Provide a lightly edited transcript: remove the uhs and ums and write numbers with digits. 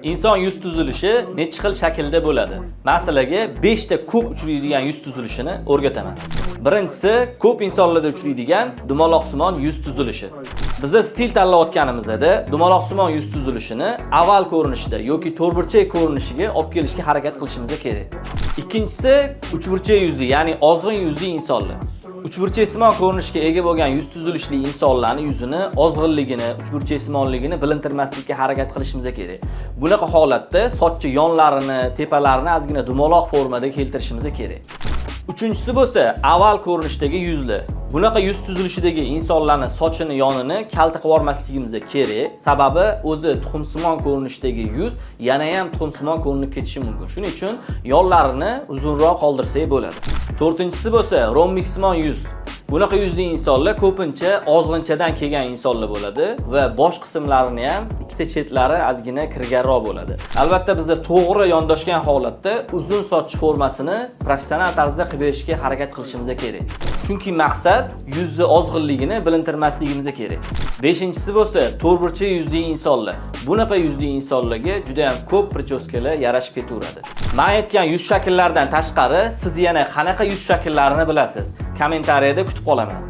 Inson yuz tuzilishi necha xil shaklda bo'ladi? Men sizlarga 5 ta ko'p uchraydigan yuz tuzilishini o'rgataman. Birinchisi, ko'p insonlarda uchraydigan dumaloqsimon yuz tuzilishi. Biza stil tanlayotganimizda dumaloqsimon yuz tuzilishini oval ko'rinishida yoki to'rtburchak ko'rinishiga olib kelishga harakat qilishimiz kerak. Ikkinchisi, uchburchak yuzli, ya'ni ozg'in yuzli insonlar. Uchburchaksimon ko'rinishga ega bo'lgan yuz tuzilishli insonlarni yuzini ozg'inligini, uchburchaksimonligini bilintirmaslikka harakat qilishimiz kerak. Bunaqa holatda sochni yonlarini, tepalarini ozgina dumaloq formada keltirishimiz kerak. Uchinchisi bo'lsa, oval ko'rinishdagi yuzli. Bunaqa yuz tuzilishidagi insonlarni sochini yonini kalta qilib yubormasligimiz kerak. Sababi o'zi tuxumsimon ko'rinishdagi yuz yana ham tuxumsimon ko'rinib ketishi mumkin. Shuning uchun yonlarini uzunroq qoldirsak bo'ladi. To'rtinchisi bo'lsa, rombiksimon yuz. Bunaqa yuzli insonlar ko'pincha ozg'inchadan kelgan insonlar bo'ladi va bosh qismlarini ham ikkita chetlari ozgina kirganroq bo'ladi. Albatta, bizda to'g'ri yondoshgan holatda uzun soch formasini professional tarzda qilib berishga harakat qilishimiz kerak. Chunki maqsad yuzni ozg'inligini bilintirmasligimiz kerak. Beshinchisi bo'lsa, to'rtburchak yuzli insonlar. Bunaqa yuzli insonlarga juda ham ko'p причёска lar yarashib ketaveradi. Men aytgan yuz shakllaridan tashqari siz yana qanaqa yuz shakllarini bilasiz? Kommentariyada kutib qolaman.